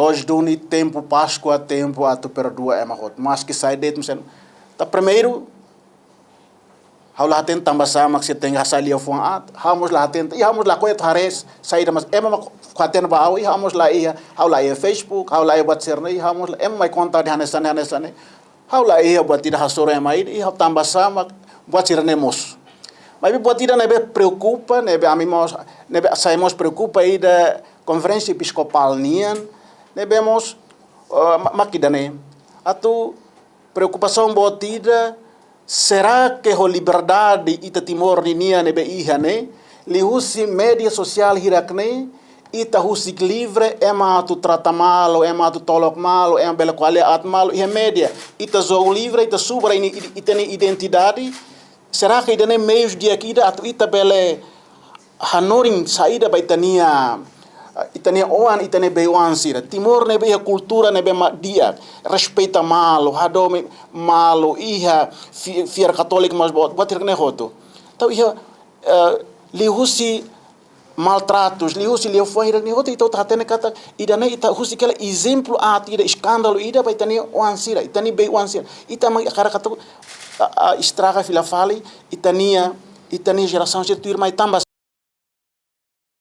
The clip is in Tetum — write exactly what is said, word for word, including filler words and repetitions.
Deus duni tempu Páskua, tempu atu perdua ema hotu. Maski sai de'it, misalnya. Entaun primeiru, ha'u la hatene tanba sá mak sira tenke hasai liafuan aat, ha'u mós la hatene, i ha'u mós lakohi atu haree saida mak, ema mak hatene ba ha'u, i ha'u mós la iha, ha'u la iha Facebook, ha'u la iha buat sira-ne'e, i ha'u mós la, ema mai konta dehan hanesan ne'e, hanesan ne'e. Ha'u la iha buat ida hasoru ema ida, i ha'u tanba sá mak buat sira-ne'e mosu. Maibé buat ida ne'ebé preokupa, ne'ebé ami mós, ne'ebé sai mós preokupa ida Konferénsia Episkopál nian, ne'ebé mós, eh, ma-, mak ida-ne'e. Atu preokupasaun boot ida, será que ho liberdade ita Timor ninian ne'ebé iha ne'e, liuhusi média sosiál hirak-ne'e, ita husik livre, ema atu trata malu, ema atu tolok malu, ema bele ko'alia aat malu iha média. Ita jogu livre, ita subar ita-nia, ita-nia identidade. Será que ida-ne'e meius di'ak ida atu ita bele hanorin saida ba ita-nia, ita-nia oan, ita-nia bei-oan sira? Timor ne'ebé iha kultura ne'ebé mak di'ak, respeita malu, hadomi malu, iha fi-, fiar katóliku, mas buat, buat hirak-ne'e hotu. Entaun iha, eh, liuhusi maltratus, liuhusi liafuan hirak-ne'e hotu, ita atu hatene katak ida-ne'e ita husik hela ezemplu aat ida, eskándalu ida ba ita-nia oan sira, ita-nia bei-oan sira. Ita mak hakarak atu, a, a, estraga fila fali ita-nia, ita-nia jerasaun sira tuirmai tanba